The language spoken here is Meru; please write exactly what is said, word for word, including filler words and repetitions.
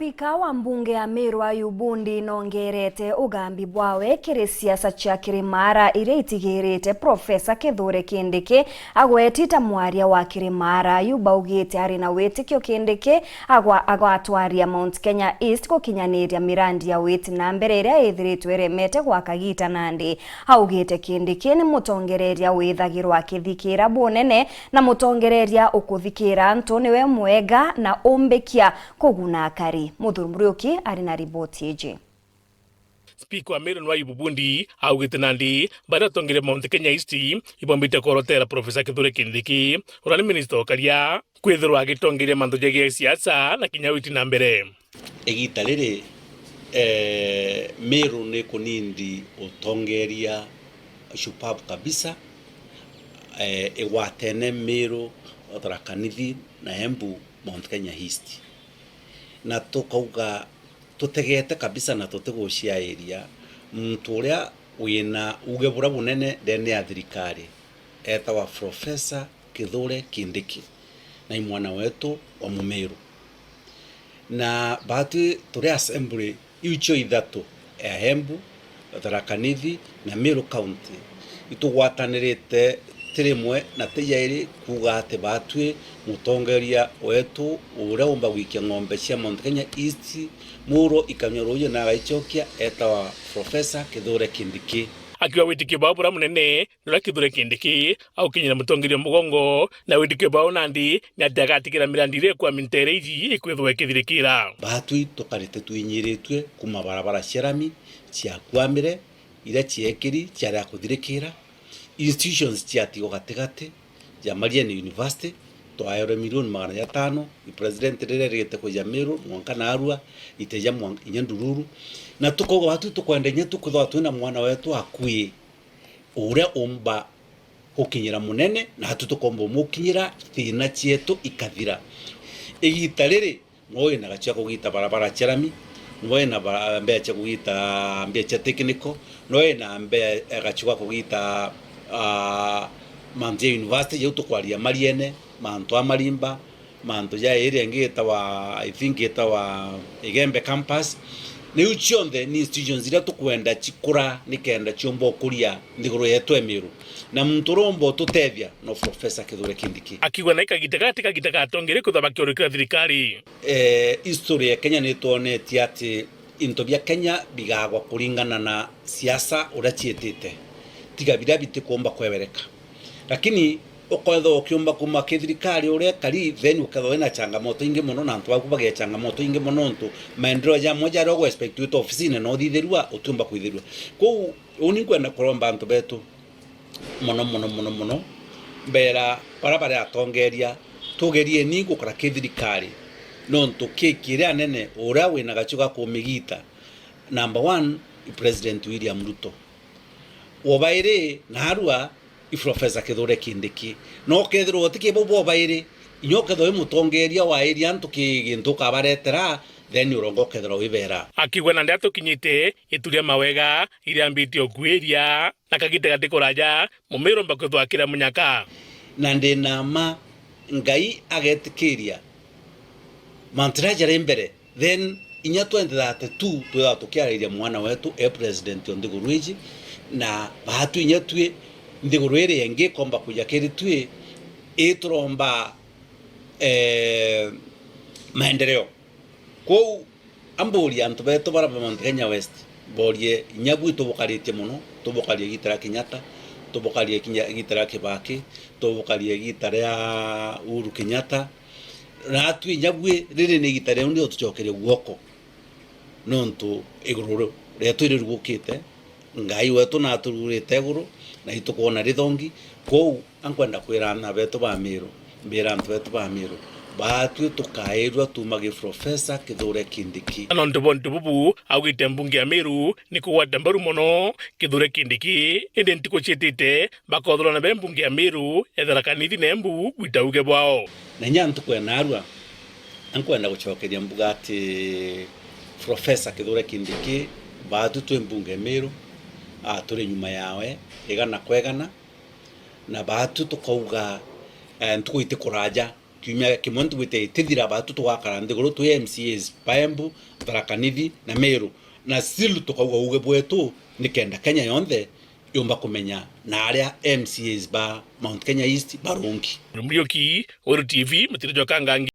Spika wa mbunge ya Meru Ayubu Ndi nongerete ugambi bwawe kiri siasa cia kirimara iria itigirite Profesa Kithure Kindiki agweti ta mwaria wa kirimara. Ayubu augite ari na witikio Kindiki agwa-, agatwaria Mount Kenya East gukinyaniria mirandi ya witi na mbere iria ithiritwe iremete gwa kagita nandi. Augite Kindiki ni mutongereria withagirwa akithikira bunene na mutongereria ukuthikira antu niwe mwega na umbikia kuguna akari. Muthuri Muriuki ari na riboti iji. Spika wa Meru ni Ayubu Bundi augite nandi baria atongeria Mount Kenya East ibombite kworotera Profesa Kithure Kindiki uria ni minista ukaria kwithirwa agitongeria mantu jegie siasa na kinya witi na mbere. Igita riri, eh, Meru ni kunindi utongeria shupavu kabisa, eh, igwatene Meru, Tharaka Nithi na Embu, Mount Kenya East. Na tukauga tutegete kabisa na tutiguciairia muntu uria wina uge buria bunene ndene ya thirikari, etawa Profesa Kithure Kindiki, na i mwana wetu wa Mumiru. Na baatwi turi assembly iu cio ithatu, ya Embu, Tharaka Nithi na Meru County, itugwatanirite ti rimwe na ti jairi kuuga ati baatwi mutongeria wetu uria umba gwikia ng'ombe cia Mount Kenya East muro ikanyua ruuji na agaicokia, etawa Profesa Kithure Kindiki. Akiuga witikio bwao buria munene nuria Kithure Kindiki aukinyira mutongeria mugongo, na witikio bwao nandi ni ati agatigira mirandi iria ikwami ntere iji ikwithwa ikithirikira. Baatwi tukarite twinyiritue kuma barabara cia rami cia kwamire, iria ciekiri ciaria kuthirikira, institutions ciatigwa gatigati, ja Mariene University, twaerwe milioni magana jatano, i president riria rigite kuja Meru, mwanka narua, iteja mwanka inya ndururu. Na tukauga baatwi tukwenda inya tukwithwa twina mwana wetu akui, uria umba gukinyira munene, na atu tukomba umukinyira, thina cietu ikathira. Igita riri, no wina gachu ga kugita barabara cia rami, no wina ba-, mbea cia kugita, mbea cia technical, no wina mbea, eh, gachu ga kugita, ah, mantu ja university, jau tukwaria Mariene, mantu a Marimba, mantu ja area ingi itawa, I think itawa Igembe campus. Niu cionthe ni institutions iria tukwenda cikura nikenda ciumba ukuria nthiguru yetu ya Meru. Na muntu uria umba ututethia no Professor Kithure Kindiki. Akiuga na ikagita gati kagita gatongere kwithwa bakiurikira thirikari. Eh, history ya Kenya nitwonetie ati into bia Kenya bigagwa kuringana na siasa uria ciitite, tiga biria bitikumba kwebereka. Lakini ukethwa ukiumba kuma ki thirikari uria ikari, then ukethwa wina changamoto ingi mono na antu baku bagia changamoto ingi mono, nontu maendeleo jamwe jaria ugu expect wite ofisine no uthithirua, utiumba kwithirua. Kwou uni nkwenda kuromba antu betu mono, mono, mono, mono, mbera baria bari atongeria, tugerieni gukara ki thirikari, nontu ki kiria anene uria wina gachu ga kumigita, number one, i President William Ruto. Wa bairi, narua, i Professor Kithure Kindiki. No ukethirwa uti ki bau bobairi, inya ukethirwa wi mutongeria wa area antu ki gintu ukabaretera, then uronga ukethirwa wibera. Akiuga na ndia tukinyite itu ria mawega iria ambitie ukwiria, na kagita gati kuraja, Mumiru umba kwithwa akira munyaka. Na ndina ma Ngai agetikiria mantu jaria jari mbere, then inya twenty thirty-two twithagwa tukiariria mwana wetu e president o nthiguru iji, na baatu inya twi nthiguru iria ingi ikomba kuja kiri twi ituromba, eh, maendeleo. Kwou amburie antu betu baria ba Mount Kenya West, mborie inya bui tubukaritie mono, tubukarie igita ria Kenyatta, tubukarie kinya igita ria Kibaki, tubukarie igita ria Uhuru Kenyatta, Naatwi inya bui riri ni igita riu ni utucokerie guoko, nontu iguru rietu irirugukite, Ngai wetu naturugurite iguru, na itukwona rithongi. Kwou ankwenda kwira aana betu ba Miru, mbira antu betu ba Miru, baatwi tukairua tuuma gi Professor Kithure Kindiki. Na nontu bwa untu bubu, augite mbunge ya Miru ni kugwata mbaru mono Kithure Kindiki, indi ntuku ciitite bakothurana be mbunge ya Miru, ya Tharaka Nithi na Embu gwita uge bwao. Na inya ntuku ya naarua, ankwenda gucokeria mbuga ati Professor Kithure Kindiki, baatu twi mbunge Miru, a, turi nyuma yawe, igana kwa igana, na baatu tukauga, eh, ntuku iti kuraja, Kiumia kimwe ntuku itithira batu tugakara nthiguru twi M C As ba Embu, Tharaka Nithi na Meru, na still tukauga uuge bwetu nikenda Kenya yonthe yumba kumenya na aria M C As ba Mount Kenya East barungi. Muriuki, Weru T V, Mutiri Njoka Ngangi.